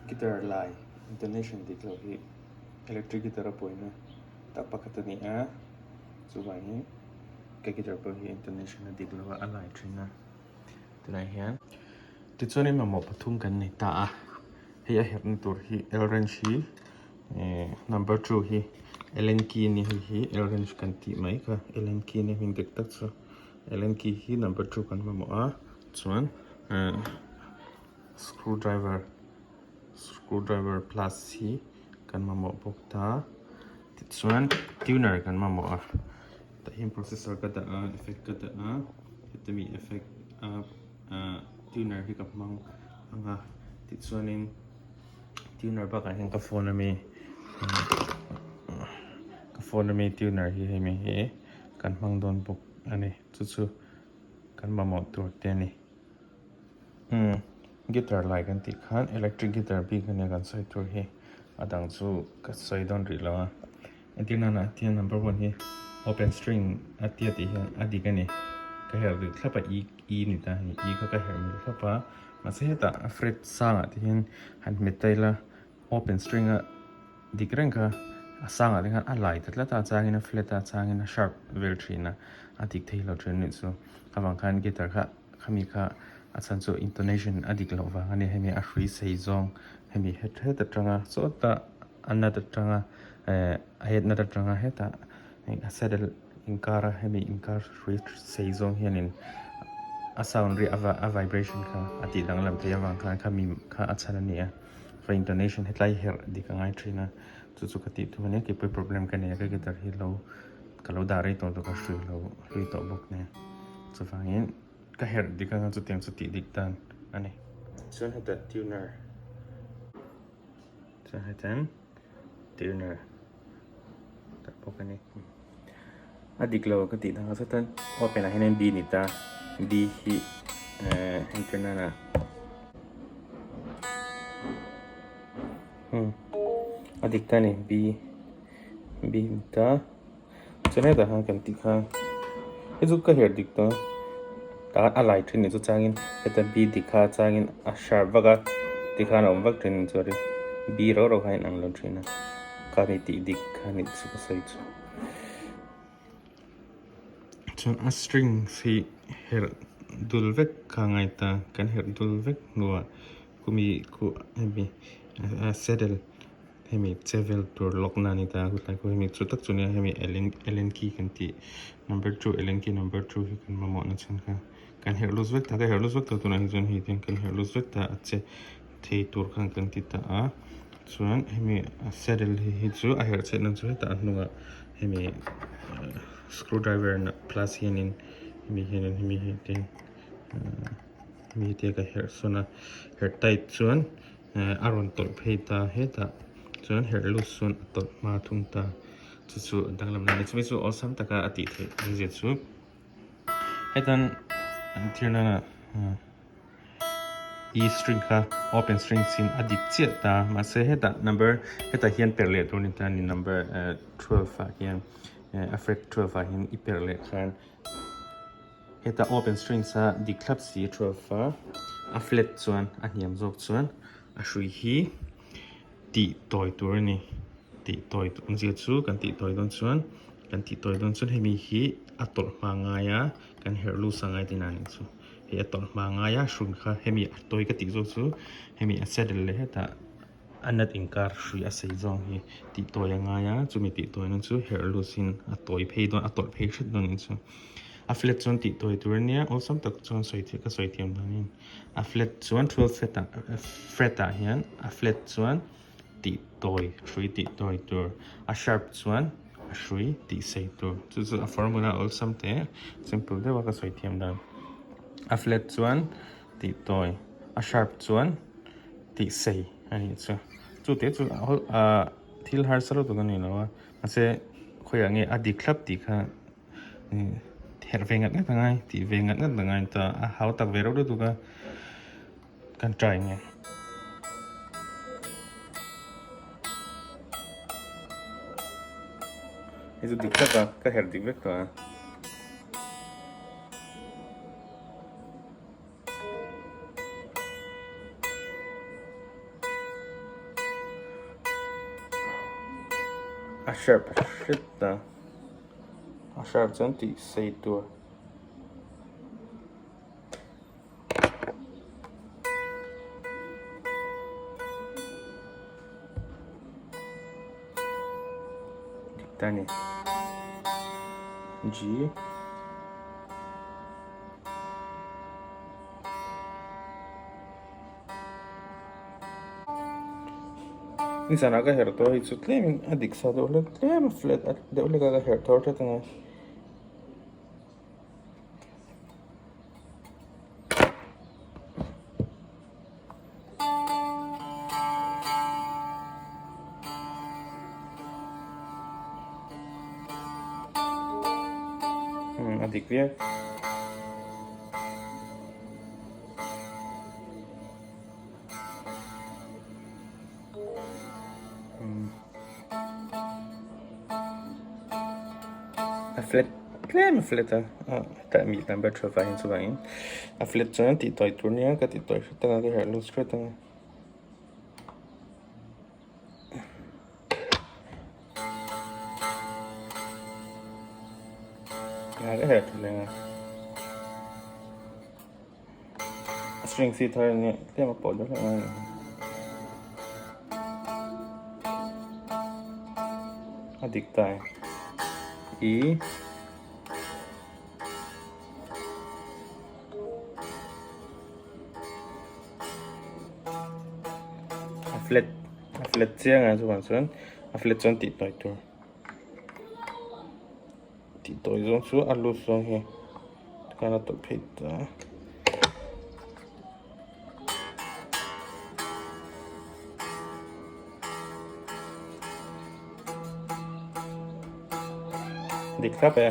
Guitar lai intonation dik loh hi electric guitar a pawina tak pakhat a ni a, chuvangin ka guitar pawh hi intonation a dik lo a, a lai thin a. Tunah hian tichuanin mamawh pathum kan nei ta a, hei a herhna tur hi L wrench hi eh number 2 hi Allen key a ni hei hi L wrench kan tih mai kha Allen key a ni hming dik tak chu Allen key hi number 2 kan mamawh a chuan eh screw driver screw driver plus hi kan mamawh bawk ta tichuan tuner kan mamawh a tah hian processor ka dah a effect ka dah a heta mi effect a ah tuner hi ka hmang ang a tichuanin tuner bakah hian ka phone ami ka phone ami tuner hi hemi hi kan hmang dawn bawk a ni chu chu kan mamawh tur te a ni. Umm guitar lai kan tih khan electric guitar bik ania kan sawi tur hi a dang chu ka sawi dawn rih lo a entir nana tiang number one hi open string a tia tih hian a dik a ni ka herh dik thlap a e e ni ta hei e kha ka herh mil thlap a mahse hetah a fret sangah te hian han hmet ta ila open string a dik reng kha a sangah te khan a lai ta tlat a a changin a flat a a changin a sharp vel thin a a dik thei lo thin a nih chu avang khan guitar kha. Khami kha a chhan chu intonation a dik loh vang a ni. Hemi a hrui sei zawng hemi het het atanga sawta a nut atanga eh a het nut atanga hetah a saddle inkar a hemi inkar hrui sei zawng hianin a sound ri a vibration kha a tih danglam theih avang khan khami kha a chhan a ni a. Fa intonation hetlai herh dik a ngai thin a chu chu ka tih thu a nia keipawh problem ka nei a ka guitar hi lo ka lo dah rei tawh lo ka hrui lo hlui tawh bawk nen chuvangin ka herh dik anga chutiang chu tih dik dan a ni. Chuan heta tuner chuan hetan tuner tak bawk a ni. A dik lo ka tih dangah chuan open ah hianin B ni ta B hi eh entir nana hmm a dik ta a ni B. Bing ta chuan hetah khan kan tih kha hei chu ka herh dik tawh a tah a lai thin ni chu changin heta b dik kha changin a sharp vak a tikhan a awm vak thin chu a ri b rau rau kha a inang lo thin a kha ni tih dik kha nih chu ka sawi chu chuan a strings hi herh dul vek kha a ngai ta kan herh dul vek hnuah khumi khu hemi a saddle. Hemi che vel tur lock na ani ta chutlai pawh hemi chu tak chu nia hemi allen allen key kan tih number 2 allen key number 2 hi kan mamawh na chhan kha kan herh loose vek ta ka herh loose vek ta tunah hi chuan hei hian kan herh loose vek ta a che thei tur khan kan ti ta a chuan hemi a saddle hi hi chu a herh chhet na chu hetah a hnungah hemi screw driver na plus hianin hemi hianin hemi hi tin hemi hi tia ka herh sawn a herh tight chuan. A rawn tawlh phei ta hetah chuan herh lut sawn a tawlh hma thung ta chu chu a danglam na a ni chumi chu awlsam taka a tih theih ang zia chu hetan an thlir nana e string kha open string sin a dik chiah ta mahse hetah number hetah hian perh leh tur a ni ta a ni number 12 ah hian a fret 12 ah hian i perh leh khan. Heta open strings a dik thlap si 12 a a flat chuan a hniam zawk chuan a hrui hi tih tawi tur a ni tih tawi awmzia chu kan tih tawi dawn chuan kan tih tawi dawn chuan hemi hi a tawlh hma ngai a kan herh loose a ngai tihna a nih chu hei a tawlh hma ngai a hrui kha hemi a tawi ka tih zawk chu hemi a saddle leh hetah. A nut inkar hrui a sei zawng hi tih tawi a ngai a chumi tih tawi na chu herh loose in a tawi phei dawn a tawlh phei hret dawn anih chu a flat chuan tih tawi tur ania awlsam tak chuan sawi theih ka sawi thiam danin a flat chuan twelve fret ah fret ah hian a flat chuan tih tawi hrui tih tawi tur a sharp chuan a hrui tih sei tur chu chu a formula awlsam teh simple deuh a ka sawi thiam dan a flat chuan tih tawi a sharp chuan. Tih sei a nih chu. Chu te chu ahh thil harsa lutuk a ni lo a mahse khawiah nge a dik thlap tih kha herh ve ngat ngat a ngai tih ve ngat ngat a ngai ta a hau tak ve reuh lutuk a kan try nge. Hei chu dik thlap a ka herh dik vek tawh a. A sharp hret a, a sharp chuan tih sei tur. Dik ta ni. G. Nizanah ka herh tawh a hei chu tlemin a dik sa deuh hlek tlem a flat deuh hlek a ka herh thawr tlat ang a. A dik viau. A flat tlem a flat a hetah mi number 12 ah hian chuvangin a flat chuan tih tawi tur nia ka tih tawi hret anga ka herh lut hret anga. Ka herh tha leng a. A string si thar ania tlem a pawh deuh hlek mai a ni. A dik ta e. E A flat a flat chiang a chuvang chuan a flat chuan tih tawi tur. Tih tawi zawng chu a lut zawng hi tikhan a tawlh phei ta. Dik thlap e.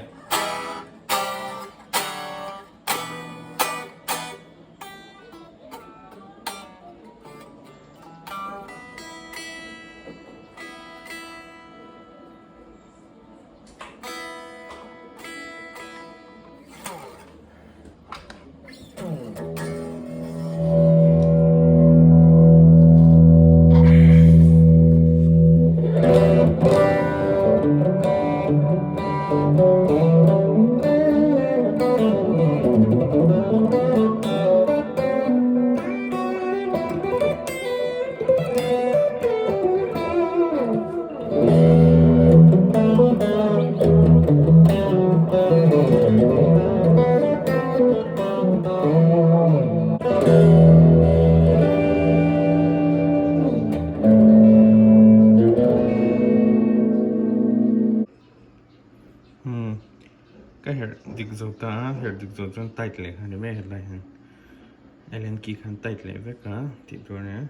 Hmm ka herh dik zo ta a herh dik zo chuan tight leh kha ni mai a helai hian allen key khan tight leh vek a tih tur a nia.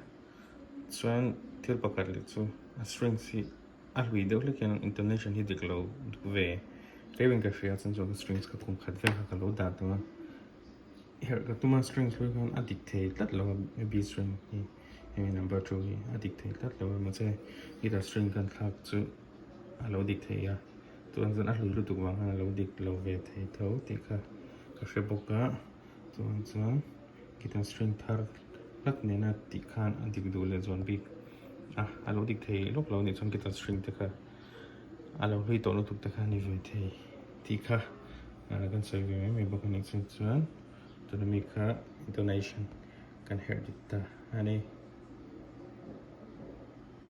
Chuan thil pakhat leh chu a strings hi a hlui deuh hlek hian intonation hi dik lo ve tlem in ka hria chuan chuan strings ka kum khat vel kha ka lo dah tawh a herh ka tum a strings hlui khan a dik thei tlat lo a B string hi hemi number 2 hi a dik thei tlat lo a mahse guitar string kan thlak chu a lo dik thei a chuan chuan a hlui lutuk vang khan a lo dik lo ve thei tho tih kha ka hre bawk a chuan chuan guitar string thar hlak nena tih khan a dik duh leh zuan bik a a lo dik thei lawk lo anih chuan guitar string te kha a lo hlui tawh lutuk te kha a ni ve thei tih kha kan sawi ve mai mai bawk anih chu chuan tuna mi kha intonation kan herh dik ta a ni.